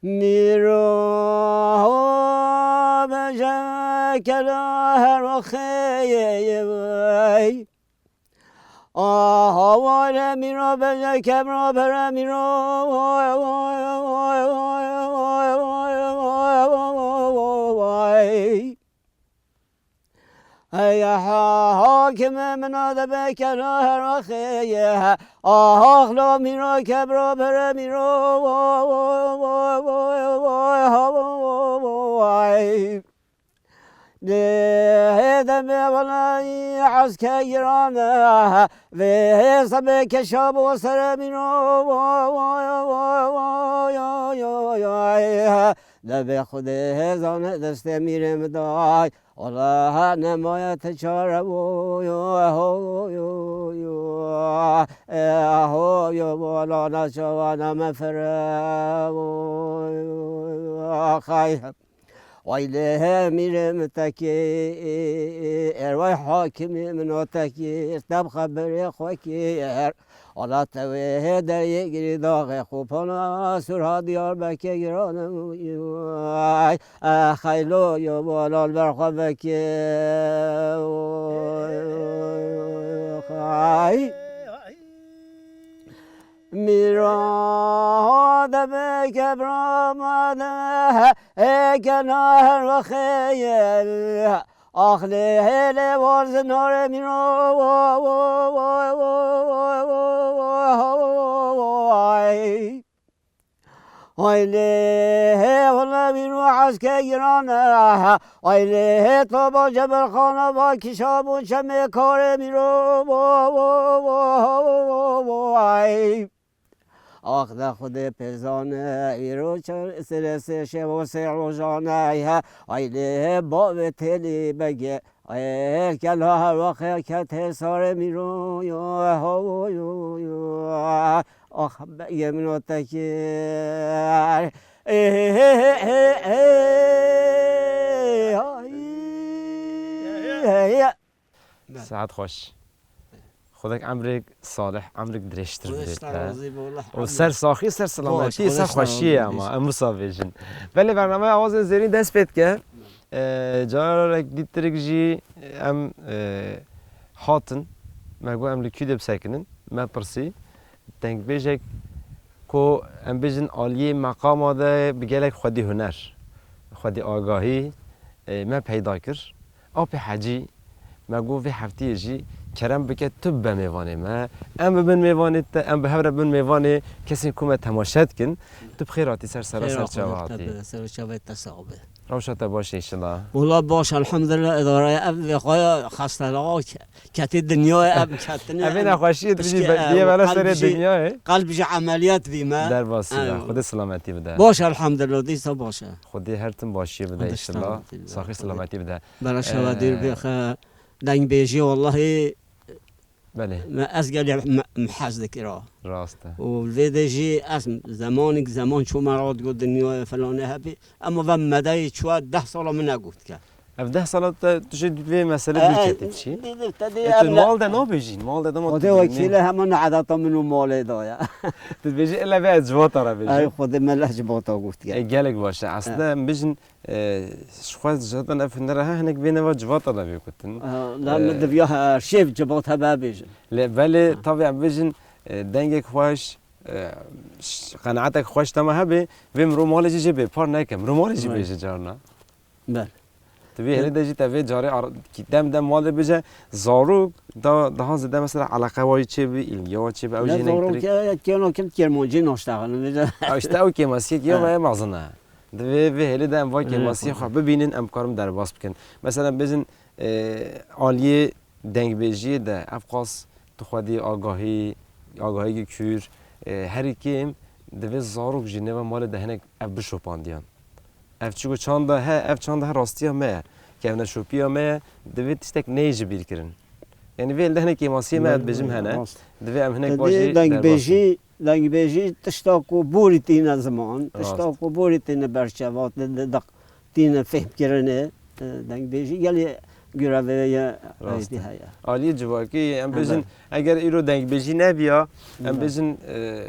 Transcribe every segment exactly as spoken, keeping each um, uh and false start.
Mîro bêje kela her xêyê wey. Aha ware mîro bêje kebra bere mîro. Hey ha, hakimê min a de be kela her axê ye. Aha xlo mîro kebra bere mîro. Lê demê welayî eske giran e. Vê sebê keşa bo sere mîro. Debê Xwedê zane destê mîrê min day. Wala nemaye te çare bo, yo, ho, yo, yo, e, ho, yo, wala naçawa name fere bo, yo, yo, axay. Way lê he mîrê min tekê, er way hakimê min o tekê, tab xeberê xwe kê, er Ala tewê hê deriyê girî daxê xopana Surha Diyarbekê giran e. Ay, e, xeylo yo bo lal ber xwe vekê. Ay. Mîra de be kebra me de, e, kena her wexê ye. Ax lê hêlê war zinarê mîro. Ay lê hê wele mîro eske giran e. Ay lê hê toba ceberxana va kişa bû çemê karê mîro. Ay. Ax de Xwedê pê zane, îro çar sirê sê şev û sê rojan e. Ay lê bavê têlî begê, ay kela her wexê ket hê sarê mîro yo, ho, yo, yo. Ax begê min o tekir. Ê, ê, ê, ê, ê, ê, ay. Saet xweş. Xwedek emrek salih, emrek dirêjtir bide te. Û ser saxî, ser selametî, ser xweşiyê ama em wisa bêjin. Belê bernameya Awazên Zêrîn dest pê dike. E, carek dîtirik jî em, e, hatin. Me got em li kû de bisekinin. Me pirsî. Dengbêjek ku em bêjin aliyê meqama de bi gelek xwedî huner, xwedî agahî, e, me peyda kir. Apê Hecî, me got vê heftiyê jî kerem bike tu bibe mêvanê me. Em bibin mêvanê te, em bi hev re bibin mêvanê kesên ku me temaşe dikin. Tu bi xêr hatî ser sera ser çava hatî. Ser çavê te sax be. Rewşa te baş e înşallah. Wala baş, elhamdulillah, îdare ye. Ev vê xwe ya xestelaxa ke-, ketî dinyayê, ev ketine, Evê ev nexweşiyê piştî dibî ev bela serê qelb jî, dinyayê. Qelb jî emeliyat bî me. Derbasî be. Ew. Xwedê selametî bide. Baş, elhamdulillah, dîsa baş e. Xwedê her tim başiyê bide înşallah. Xwedê selametî bide. Saxî selametî bide. Bera şeva dîr bêxe. Dengbêjî wellahî Belê. Me ez gelê me, me hez dikira. Rast e. Û vê de jî ez zemanik zeman çûme radyo dinyayê filanê hebî. Ema ve medeyê çûye deh sala min negot ke. Ev deh sala te tu jê vê meselê dûr ketî çi? Dî, dî, te dî E, tu em ne- mal de nabêjî, mal de dema tu Xwedê dibînî. Wekîl e, hema ne edeta min û malê da ya. Tu dibêjî illa vê ez civata re bêjim. Ey Xwedê me leh civata got ke. E, gelek baş e. Aslında em bijin E, ji xwe zaten ev hunera he hinek bêne va civata de bê gotin. E, la min diviya he, şêv civat hebe bêjin. Lê belê Ha. Tabii em bêjin, e, dengek xweş, e, ş-, qenaetek xweş dema hebe, vê mirov malê jî jê bêpar neke, mirov malê jî Belê. Bêje carna. Belê. Di vê Belê. Hêlê de jî te vê carê ar-, kî dem dem malê bêje, zarok da, daha zêde mesela eleqe wa jî çêbî, îlgiya wa çêbî, ew Ne jî hinek zarok dirêk. Ya, ya kêno kim kêrmancî naştexilin, bêje. Ha, işte ew kêmasiyek ya Ha. ve mezin e. Di vê, vê hêlê de em va Rê kêmasiyê xwe. Xwe bibînin, em karin derbas bikin. Mesela em bêjin, e, aliyê dengbêjiyê de ev qas tu xwedî agahî, agahiyekî kûr, e, herî kêm divê zarok jî nêve malê de hinek ev bişopandiyan. Ev çiku çanda he, ev çanda he rastiya me ye. Kevneşopiya me ye, divê tiştek neyê ji bîr kirin. Yani vê elde hinek kêmasiyê me, Belê, ez dibêjim hene. Rast. Divê em hinek Te bajî dê derbas bin. Dengbêjî Dengbêjî tişta ku borî tîne ziman, tişta Rast. Ku borî tîne berçeva, di, di, di, tîne fêhmkirinê, e, dengbêjî gelê gurevê ye, Rast. Êdî heye. Aliyê civakî, em Ha, bêjin, be. Eger îro dengbêjî nebiya, em Be. Bêjin, e,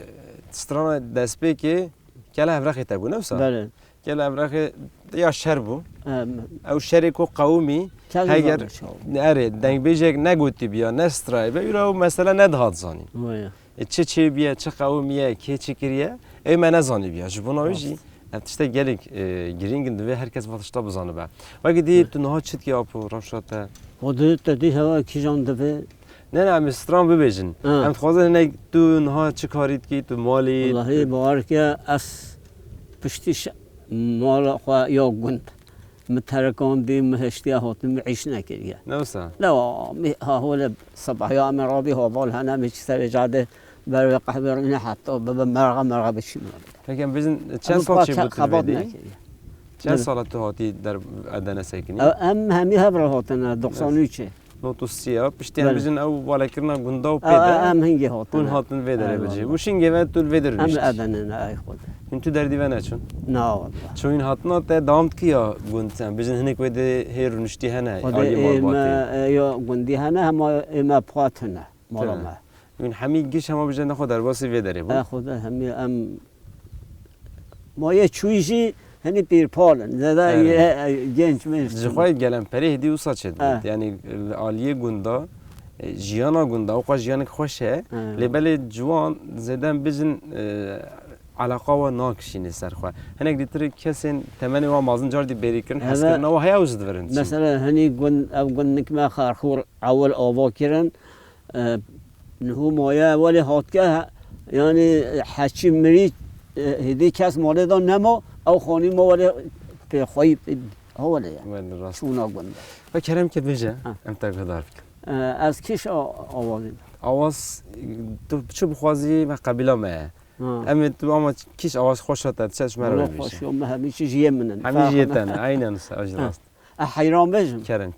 strana destpêkê Kela Evraxê te bû, ne wisa? Belê. Kela Evraxê ya şer bû. Em. Ew şerê ku qewimî, Kela heger, Evraxê çawa? Erê, dengbêjek negotî biya, ne strayê be, îro ew mesele nedihat zanîn. Waya. E, çi çêbiye, çi qewimiye, kê çi kiriye, ew me nezanîbiya. Ji bona wê jî Rast. ev tiştek gelek, e, girîng in, divê her kes va tişta bizanibe. Wekî dî Hı. tu niha çi dikî apo, rewşa te? Xwedê te dî hewa kîjan divê? Ne, ne, em ê stran bibêjin. Ha. Em dixwazin hinek tu niha çi karî dikî, tu malî, Wellahî, tu bawer ke ez piştî şe-, mala xwe ya gund. Min terekandî, min hiştiye hatim, min îş nekiriye. Ne wisa? Dewamî ha holê sebahya me rabî heval hene, min çi serê cadê ber wê qehwê rûne heta bibe merqa merqa biçî min. Peki em bêjin çend Em sal çê bû tu xebat vêdî? nekiriye. Çend Dib- sala tu hatî der Edene sekinî? Ew em hemî hev re hatine, doxsan û üçê. Not û sî ya. Piştî em Belê. bijin ew valekirina gunda û Ew, pê de em hingê hatine. hûn hatin vê derê Eyvallah. bicî. Û şîn gêve tu li vê derê Em rûniştî. Edene ne ay xwe de. Hûn tu derdî ve neçûn? Na wallah. Çûyîn hatina te dewam dikî ya gund sen? Bijin hinek wê de hê rûniştî hene, Xwedê aliyê ê malbatê. me, e, ya gundî hene, hema ê me bi xwe tune. Mala Tune. me. Hûn hemî giş hema bijin xwe derbasî vê derê bûn? E, xwe de hemî em Ma yê çûyî jî hinî pîrpal in. Zêde Erê. yê, e, genç menç Ji xwe gelem perê hêdî wisa çêdibin. Eh. Yani li aliyê gunda, e, jiyana gunda, ewqas jiyanek xweş e. Eh. Lê belê ciwan zêde em bijin, e, eleqa we nakişînê ser xwe. Hinek dîtir kesên temenê wan mazin car dî bêrî kirin, Eve, hezkirina we heye ew ji divirin çi? Mesela hinî gund, ev gundnik me Xarxûr ewil ava kirin. E, niho maye welê hatke, yani heçî mirî, e, hêdî kes malê de nema, ew xanî ma welê pê xweyî pê ha welê ye. Welê rast. Çûna gund. Ve kerem ke bêje, Ha. em te guhdar bikin. E, ez kîş a-, awazî. Awaz, tu çi bixwazî me qebîla me ye. Ha. Em ê tu ama kîş awaz xweş hate, çe ji me re Wala bêje. Xweş yo, me hemî çi ji yê min in. Hemî ji yê Ferq te ne, ne. Aynen, ew jî Ha. rast. E, heyran bêjim. Kerem ke.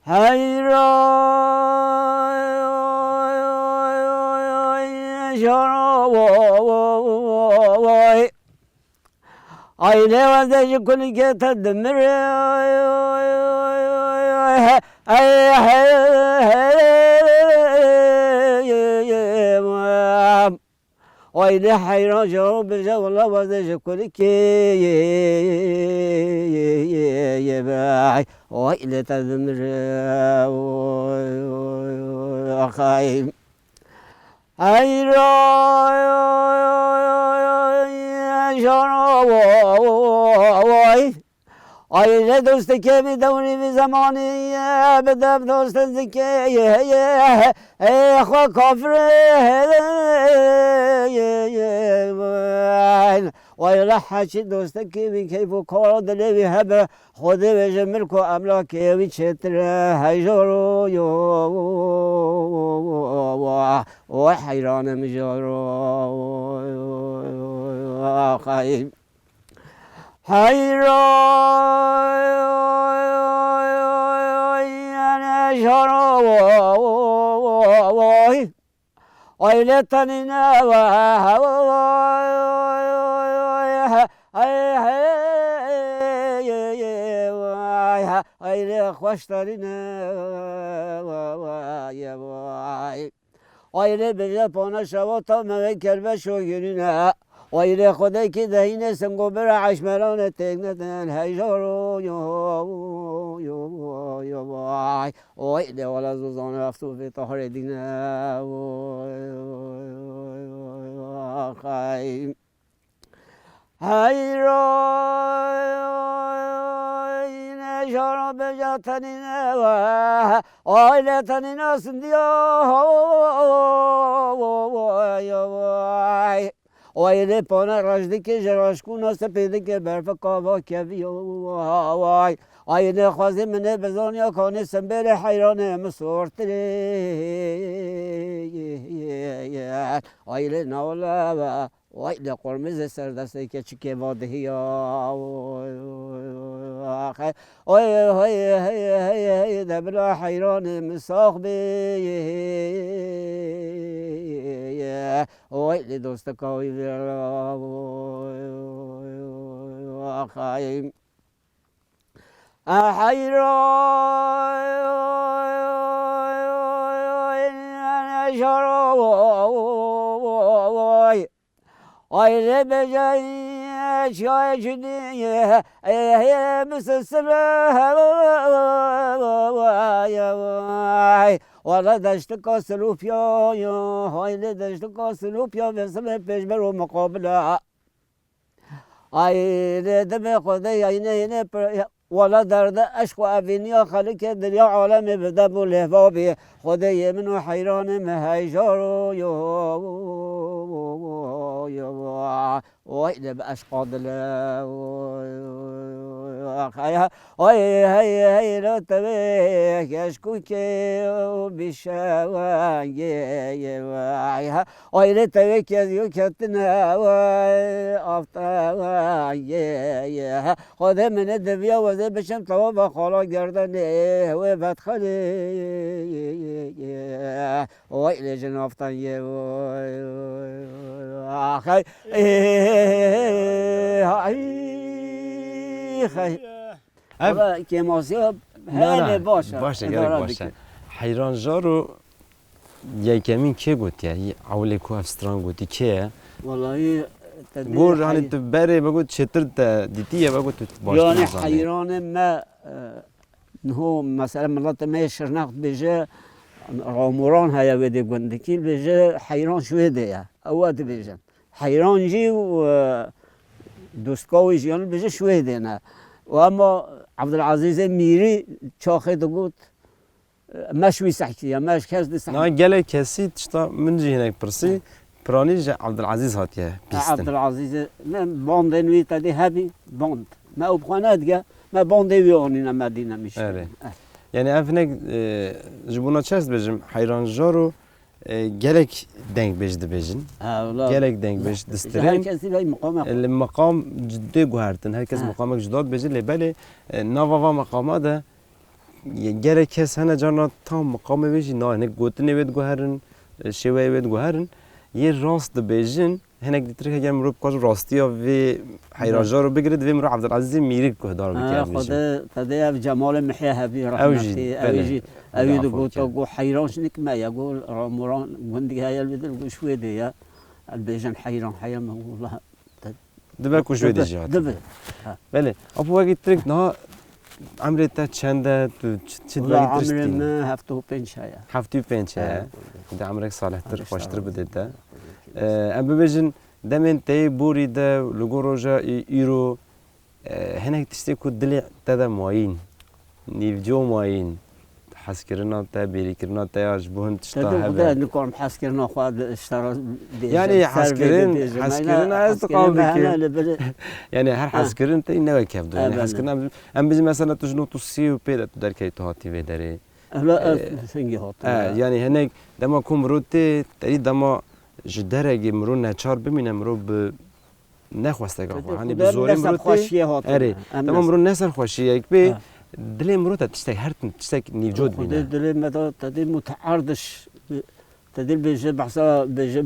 Heyran, jaro, ay, lê wezde ji kulikê te dimire. Ay, hey, hey, hey, Ay lê heyran jaro bêje wela wezê ji kulikê ye, ye, ye, ye, ye, be. Ay lê te dimire. Axay. Heyran jaro. Ay lê dostekê min dewrî vî zemanî ye, bi dev dostin zikê ye, ye, ê xwe kafir ye, ye, ye, ye. Ay lê heçî dostekê min keyf û kara dilê wî hebe, Xwedê wê ji milk û emlakê wî çêtir e, heyjaro yo, o heyranim jaro, xey. Heyran, jaro, ay lê tenîne, ay lê xweş tenîne, ay lê bêje pana şewata me wê kerbeşo girîne. Ay lê xwedekî dehînê singo bira eşmerane têk nedin heyjaro yo, yo, yo, yo, ay. Ay lê wala zozane efto vê taharê dîne. Ay, ay, ay, ay, ay. Heyran, jaro bêje tenîne, ay lê tenîne sindiya, ay lê pane reş dike ji reşkûna sipê dike berfika va keviya, ay, ay lê xwezî min ê bizaniya kanê sembêlê heyranê min sortirê, ay lê nawle ve. Oy lê qormizê ser destê keçikê va dihiya. Oy, oy, oy, hey, hey, hey, hey, de bila heyranê min sax bê. Oy lê dosteka wî vê. Oy, oy, oy, oy, oy. Heyran, jaro, Ayrı beceyi çay cüdiye, ey, ey, misisile, wala deştika silupya, hayli deştika silupya, ve sile pejber o muqabile. Ayrı deme Xwedê yayne yine pir-, wala derde eşq û evîniya xelike dilya alemê bide bû lêvabî. Xwedê yê min û heyranê min heyjar û yo, yo, yo, oy lê bi eşqa dile, oy, hey, hey, hey, lo tevê keşkûkê û bîşewengê, hey, hey. Ayrı tevê kezî û ketine we afte we ye ye. Xwedê min ê diviya wezê biçim tewaba xala gerdenê wê bedxelê. Oy lê jin aftan ye. Axey. Ay. Ev Wala kêmasiya Na, na, hele baş e. Baş e, gelek Edara baş e. Dike. Heyran Jaro yekemîn kê gotiye? Ewlê ku ev stran gotî kê ye? Wallahî, te dê Gor, hani hey- tu berê vegot çêtir te dîtiye, vegot tu baş Yani dizanî. Heyranê me, e, niho mesela miletê me yê Şirnex dibêje, Ramoran heye wê dê gundikî, dibêje heyran ji wê dê ye. Ew dibêjin. Heyran jî û, e, dostka wî jiyan bêje şwêdê ne. Û ema Abdulazîzê Mîrî çaxê digot, e, me şwî sehkî ya, me ji kes di sehkî. Na gelek kesî tişta min jî hinek pirsî, piranî ji Abdulazîz hatiye E, pîstin. Abdulazîzê, me bandên wî tedê hebî, band. Me ew bi xwe nedige, me bandê wî anîne Medîne Mişkî. Erê. Eh. Yani ev hinek, e, ji bona çi ez dibêjim, Heyran Jaro, e, gelek dengbêj dibêjin. Ha, wala. Gelek dengbêj Ji distirin. Her kesî vey miqame xwe. Li miqam cudê guhertin. Her kes Ha. miqamek cuda dibêje, lê belê, e, nava va miqama de, e, gelek kes hene carna tam miqamê wê jî nayê. Hinek gotinê wê diguherin, e, şêweyê wê diguherin. Yê rast dibêjin, hinek dîtir heger mirov bixwaze rastiya vê Heyran Jaro bigire, divê mirov Abdulazîzê Mîrî guhdar bike, Ha, em bêjin. Xwedê, Xwedê ev Cemalê Mihye hebî Ew jî, rehmetî, ew belê. jî Ewî Xuda di afo goto, bike. Go heyran ji nik me ye, go Ramoran gundî heye li vir, go ji wê dê ye. Em bêjin heyran heye min, wela te Dibe ku ji wê dê Dibe, jî hatiye. dibe. Ha. Belê. Apo wekî tirik niha emrê te çend e? Tu çi, çi Wela wekî tirik emrê tî? min heftê û pênc heye. Heftê û pênc heye. Evet. Di emrek salihtir, Emrek xweştir salih. bide te. Ee, em bibêjin demên te yê borî de, li gor roja î-, îro, Ee, hinek tiştê ku dilê te de mayîn, nîvco mayîn, hezkirina te, bêrîkirina te ya ji bo hin tişta Te de hebe. Xwedê nikarim hezkirina xwe di ji te re bêjim, Yani ser vê hezkirin, bibêjim. hezkirin Aynen, ez hezkirin diqal me dikim. hene li bil- Yani her Ha. hezkirin te ne wek hevdu. Yani Evet. hezkirin em, em bijî mesela tu ji not û sî û pê de tu derkevî tu hatî vê derê. Evla ez Ee, hingî hatim e, ya. yani hinek dema ku mirov tê, terî dema ji derekê mirov neçar bimîne, mirov bi nexwesteka xwe. Hani bi Xudan zorê ne mirov tê. serxweşiyê hatine. Erê. Em Tamam, ne mirov ne serxweşiyek bê. Ha. Dilê mirov te tiştek her tim tiştek nîvco Xwedê dibîne. dilê me de te dê muteerdiş. Te dil bêje behsa bêje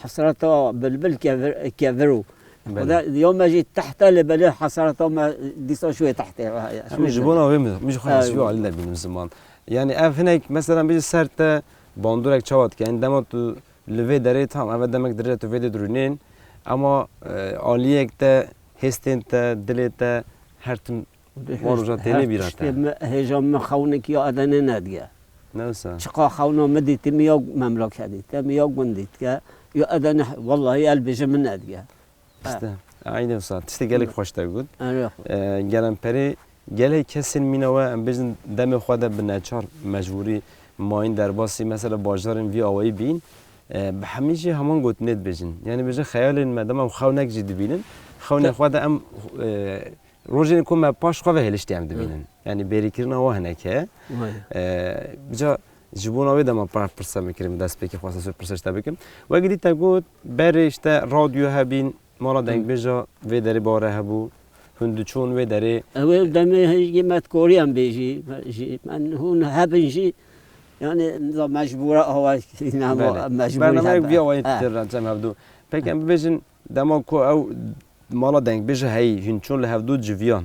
hesreta bilbil kevir, kevir û. Belê. Xwedê ya me jî tehte lê belê hesreta me dîsa şûyê tehtê. Em ji bona wê mi, min ji xwe Ha. hesî alî nebînim ziman. Yani ev hinek mesela bêje ser te bandorek çawa dike. Yani dema tu Li vê derê tam eve demek dirêj e tu vê dê dirûnên, ama, e, aliyek te, hêstên te, dilê te her tim wan roja têne bîra te. Tiştê min, hêja min xewnekî ya Edenê nediye. Ne wisa? Çiqa xewna min dîtî min ya memleketî te, min ya gundî dike, ya Edenê, wellahî el bêje min nediye. İşte, aynı wisa. Tiştê gelek xweş te got. Erê xwe. E, gelemperê gelek kesên mîna we, em bêjin demê xwe de bi neçar, mecbûrî mayîn derbasî, mesela bajarên vî awayî bîn. E, bi hemî jî heman gotinê dibêjin. Yani bêjin xeyalên me dema em xewnek jî dibînin. Xewnê Te- xwe de em, e, rojên ku me paş xwe ve hêliştî em dibînin. Yani bêrîkirina we hinek e. Vay. E, bica Ji bona wê dema par pirsa min kirin, destpêkê xwesta ser pirsa ji te bikim. Wekî dî te got, berê işte radyo hebîn, mala Hı. dengbêja vê derê bare hebû, hûn diçûn wê derê. Ew ê demê hingî me dikoriyan bêjî, jî, men hûn hebin jî, yani, niza mecbûra awa, Belê. mecbûrî Bernameyek hebe. vî awayî He. têr re cem hevdû. Peki, em bibêjin, dema ku ew mala dengbêja heyî, hûn çûn li hevdû civiyan.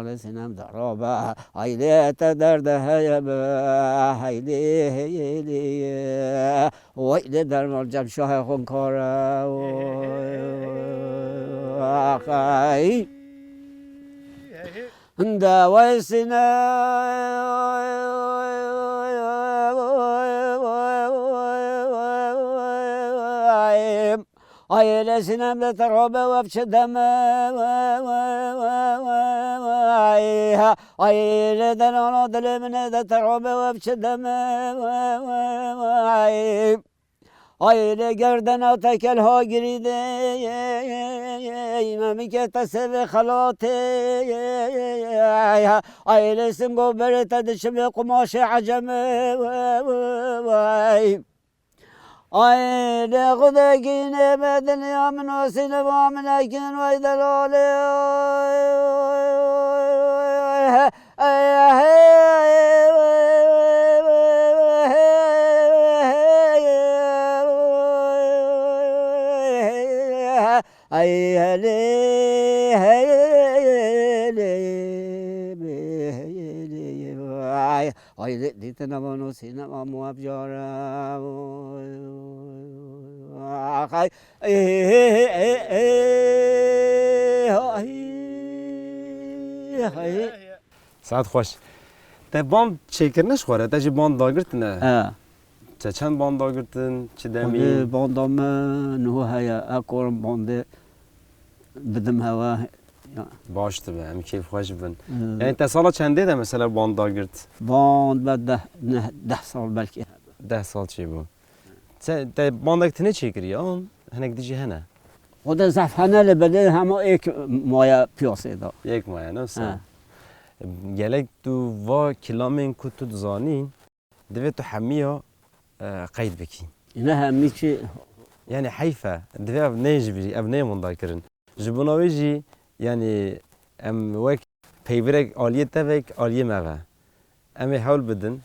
Delal Sinem de rabe. Ay lê te derde heye be, ay lê, hey lê. Vay lê derman cem şahê xunkare. Axay. Daway Sinem. Ay lê Sinem de te rabe we biçe deme. Ay lê delala dilê min e de te rabe we biçe deme. Ay lê gerdena te kelha girî de, memike te sevê xelatê. Ay lê singo berê te diçime qumaşê eceme. Ay lê xudekî nêbe dinya min o sîneba min ekin vay delalê. Ay hele hele hele hele. Ay Ay, dîtine vano sînema muebcare. Saet xweş. Te band çêkirine ji xwe re, te jî band dagirtine? He. Te çend band dagirtin, çi demî? Xwedê banda me niho heye, ez karim bandê bidim hewe. Ya. Baş dibe, em kêfxweş bin. Ee, Yani te sala çendê de mesela band dagirt? Band be deh, neh, deh sal belkî hebe. Deh sal çêbû. Te, te bandek tune çêkiriye, an hinek dijî hene? Xwedê zehf hene lê belê hema êk maye piyasê de. Yek maye, ne wisa? He. Gelek tu va kilamên ku tu dizanî, divê tu hemiya, e, qeyd bikî. Ne hemî çi? Yani heyf e, divê ev neyê ji bîrî, ev neyê winda kirin. Ji bona wê jî, yani em wek peyvirek aliyê te vek, aliyê me ve. Em ê hewl bidin,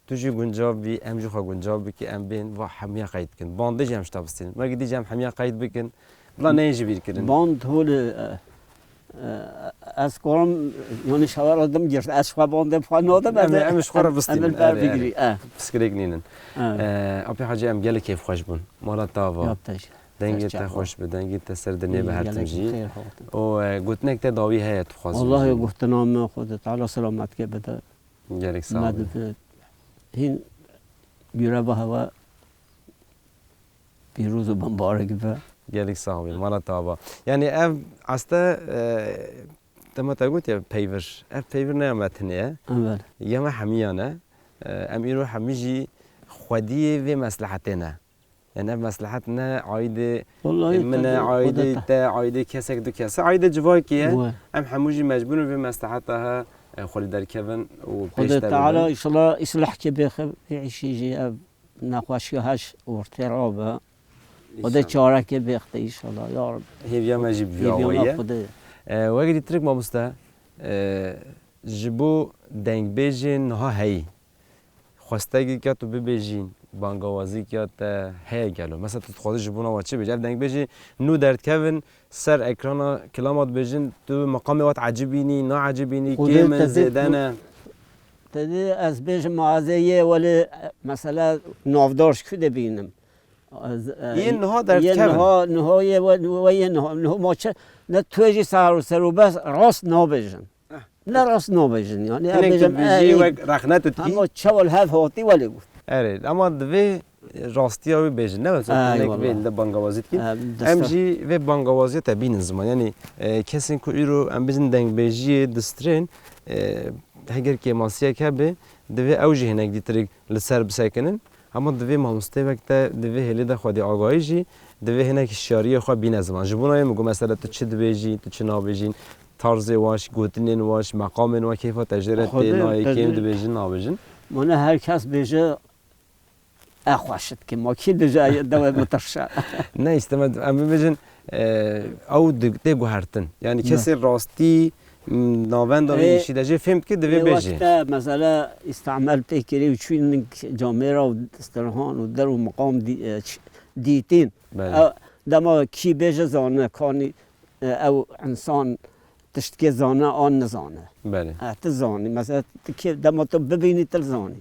tu jî guncav bî, em jî xwe guncav bikî, em bên va hemiya qeyd bikin. Bandê jî em ji te bistînin. Me gidî jî em hemiya qeyd bikin. Bila neyê ji bîr kirin. Band holê, e, e, ez karim, yani şewera dim girt. Ez xwe bandê xwe nadim, Em ê, em ê ji xwe re em, bistînin. Em ê li ber Erê, erê. Bigirî. E. Piskirêk nînin. E. E, Apê Hacî, em gelek kêfxweş bûn. Mala te ava. Yap te jî. Dengê te xweş bi, dengê te ser dinê bi her tim jî. Gelek xêr hatin. Û, e, gotinek te dawî heye tu xwazî bijî? Wallahî gotina min Xwedê Teala selamet ke bide. Gelek sax bî. Me dibe hîn gureva hewa pîroz û bimbarek be. Gelek sax bî, mala te ava. Yani ev aste, e, dema te gotiye peyvir. Ev peyvir ne ya me tinê ye. Evet. Ya me hemiyan e. E, em îro hemî jî xwediyê vê meslehetê ne. Yani ev meslehet ne aîdê min e, aîdê te, aîdê kesek du kes e, aîdê civakê ye. Em hemû jî mecbûr in vê mesleheta he, e, xwe li derkevin û pêş de bibin. Xwedê Teala înşallah îslahkê bêxe vê îşî jî, ev nexweşiya heş ortê rabe. Xwedê çarekê bêxte înşallah, ya Reb. Hêviya me jî bi vî awayî ye. E, wek dîtirik mamoste, e, ji bo dengbêjên niha heyî, xwestekî ke tu bibêjî, bangawazî ke te heye gelo? Mesela tu dixwazî ji bona we çi bêjî? Ev dengbêjî nû derdikevin ser ekrana kilama dibêjin, tu meqamê we diecibînî, naecibînî, kêm in, zêde ne? Te dî ez bêjim ma ez ê yê welê, mesela navdar ji ku de bînim. Ez, e, yên niha derdikevin. Niha, niha yê we, we yê niha, niha ma çi, ne tu jî ser û ser û bes rast nabêjin. Ne rast nabêjin, yani, em bêjin, tu bêjî, ey, wek rexne tu dikî. Hema çawa li hev hatî welê got. Erê, ama divê rastiya wê bêjin, ne wesa tu hinek vê li bangawazî dikî. Em jî vê bangawaziya te bînin ziman. Yani, e, kesên ku îro em bêjin dengbêjiyê distrên, e, heger kêmasiyek hebe, divê ew jî hinek dîtirik li ser bisekinin. Hema divê mamosteyê wek te di vê hêlê de xwedî agahî jî, divê hinek hişyariyê xwe bîne ziman. Ji bona wê min got, mesela tu çi dibêjî, tu çi nabêjî, tarzê we, gotinên we, meqamên we keyfa te jê re tê, nayê, kêm dibêjin, nabêjin. Mane her kes bêje, e xweş dike. Ma kî dibêje, e, dewê bitirşe? Ne, îşte me, em bibêjin, e, ew di-, tê guhertin. Yani kesê rastî, m, navenda vê îşî de jê fêm dike, divê bêje. Wexta, mesela, îstemel tê kirî û çûyî camêra û stirhan û der û miqam dî-, e, ç-, dîtîn. Belê. E, dema kî bêje zane, kanî, e, ew insan tiştkê zane an nizane. Belê. E, tu zanî. Mesela, tu kê, dema tu bibînî, tu zanî.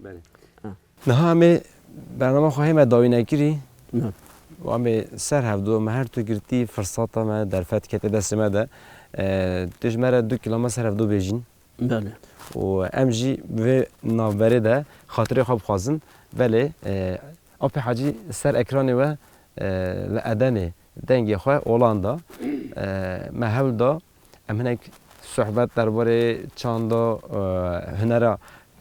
Belê. Ha. Niha em ê bernama xwe hê me dawî nekirî. Ne. Û em ê ser hevdu, me her tu girtî firsata me, derfet kete destê me de. E, tu ji me re du kilama ser hevdu bêjîn. Belê. Û em jî vê navberê de xatirê xwe bixwazin. Belê, e, Apê Hacî ser ekranê we, e, li Edenê dengê xwe olan da. E, me hewl da em hinek sohbet derbarê çanda, e, hunera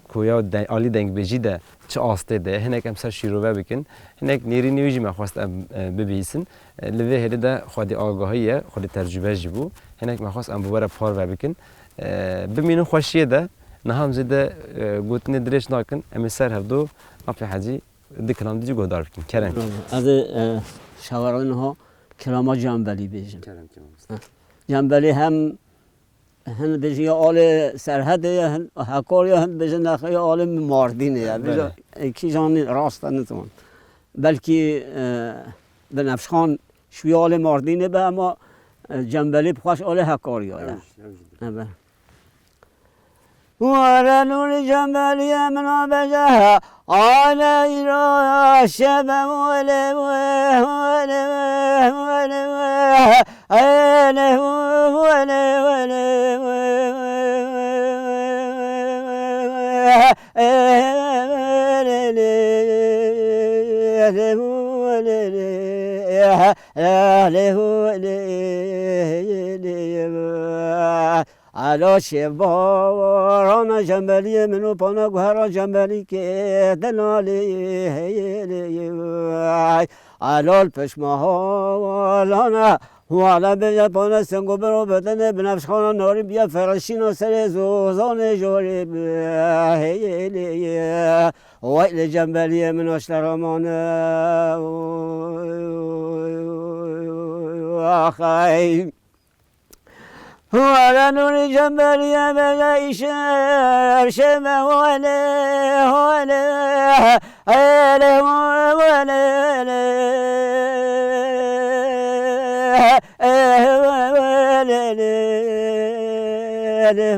ku ya de-, alî dengbêjî de çi astê de hinek em ser şîrove bikin. Hinek nêrînê wî jî me xwest em, e, bibihîsin. E, li vê hêlê de xwedî agahî ye, xwedî tecrûbe jî bû. Hinek me xwest em bi we re parve bikin. E, bimînin xweşiyê de, niha em zêde, e, gotinê dirêj nakin. Em ê ser hevdu Apê Hecî di kilam dî jî guhdar bikin. Kerem. Ez ê, e, şewera niha kilama Cembelî bêjim. Kerem ki mamoste. Ha. Cembelî hem hin bêjin ya alê Serhedê ye, hin Hekarê ye, hin bêjin nexê ya alê Mardînê ye. Bêje, belê, e, kîjan rast e, nizanim. Belkî, e, Binefşxan şûya alê Mardînê be, ama, e, Cembelî bi xwe ji alê Hekarê ye. Evet, evet. Evet. Were nûrî cemberiyê min a beje, ale îro şebe wele we, wele we, wele we, ele we, wele, wele we, wele we, wele we, wele we, wele we. Alo şeva rana cembeliyê min û pana guhera cembelîkê delali. Alo pişmaha lana wala bêje pana singo biro bedene binefşxana narî biya ferşîna serê zozanê jorê bi. Wey li cembeliyê min aşleramane. Axay. Were nûrî cemberiye bege îşer şeme wele, wele, ele, wele, ele, ele, wele, ele,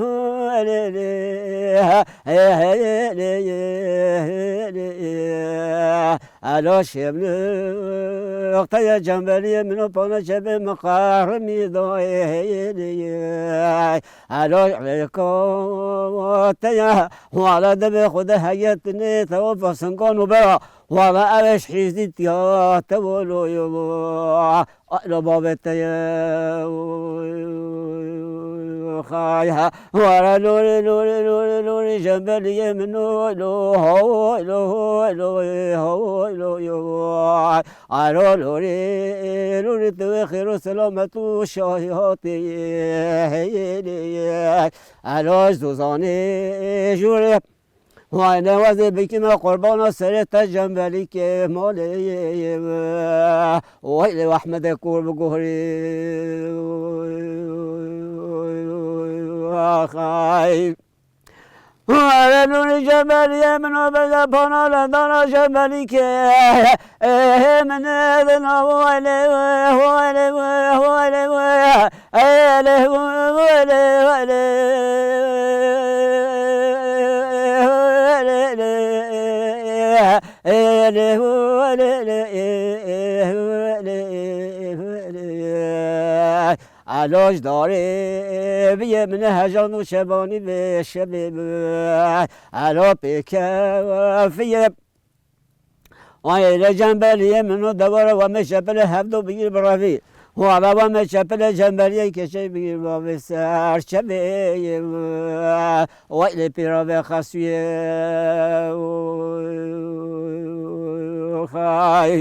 wele, ele, ele, ele. Alo şemlûq te ye cemberiyê min û pana çepê min qehrimî dayê. Alo rêka te ye wala dibê xwe de heyetine tewa fasinkan û bera wala ev eş hîzdî tiya te walo yo. Alo bavê te ye. Xay ha. Were lorê, lorê, lorê, lorê, jemberiyê min o, lo, ho, lo, ho, lo, ho, lo, yo. Alo lorê, lorê, tu wê xêr û selamet û şahî hatê. Alo zozanê, jûrê. Vay ne wezê bikime qurbana serê te cembelîkê malê. Vay lê Ehmedê kor bi guhrî. Axay. Vay lê nûrî cembeliyê min o beze pana lendana cembelîkê. Ê min ê dina vay lê, vay lê, vay lê, vay. Ele wele wele. Ele wele wele. Alo ji darê biyê min hejan û şebanî vê şevê bi. Alo pêkeviyê. Ay lê cemberiyê min û dewara we me şepilê hevdo bigîr bi revî. Wala we me şepilê cemberiyê keçey bigîr bi revî ser çevê. Way lê pîra vê xesûyê. Xay.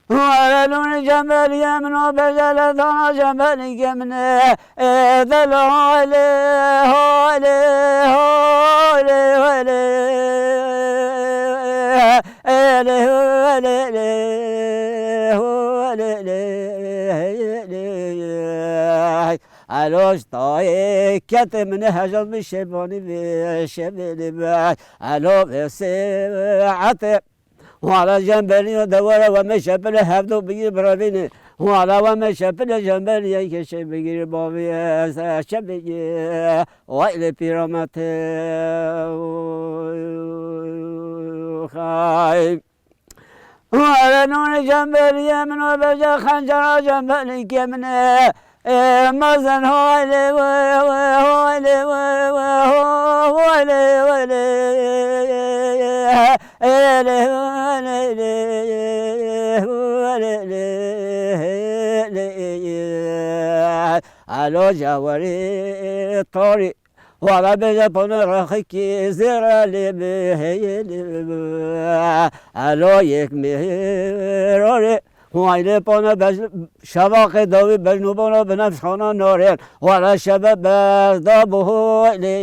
Were nûrî cemberiyê min û bejele dana cemberîkê min ê. Ê, delo, hele, hole, hole, hele. Hele, hele, hele, hele, hele. Alo, ji dayê ketê min ê hejaz min şêbanî vê şevê lê be. Alo, vê sêetê. Wala cemberiyo de were we me şepilê hevdo bigî birevînê. Wala we me şepilê cemberiyê keşê bigî bavî ez çe bigî. Way lê pîramete. Xay. Were nûnê cemberiyê min o beje xencera cemberîkê min e. Ê, mezin holê we, we, holê we, we, ho, holê, holê. Ê, lê, holê, lê, holê, lê, lê. Alo, cawerê, torî. Wala bêje pano rexikî zêre lê bi, hey lê bi. Alo, yek mêrorê. Huaylê pana bej-, şevaqê dawî bejnûbana binefşxana narên. Wala şebe berda buhu lê,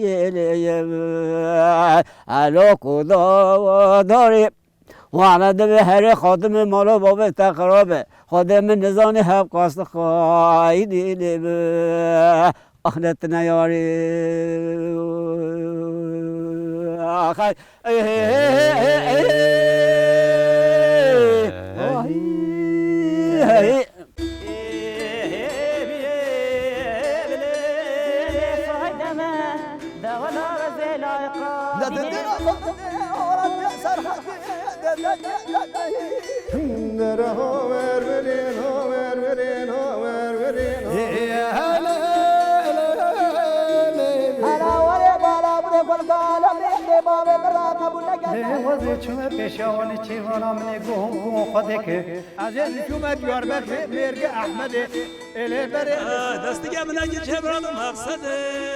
lê, lê. Alo kuda darê. Wala divê herê xatimê mala bavê te xirabe. Xwedê min nizanî hevqas xaynî lê bi. Axletine yarî. Axay. Ay. Ay. Hela werê bala bûrê xwe li gala mêrê bavê min re qebûl neke. Lê wezê çûme pêşiya wan ê çêvana min ê guh û guh xwe dike. Ez ê çûme Diyarbekirê mêrgê Ehmedê. Ê lê berê. Destige min eki çevra maqsede.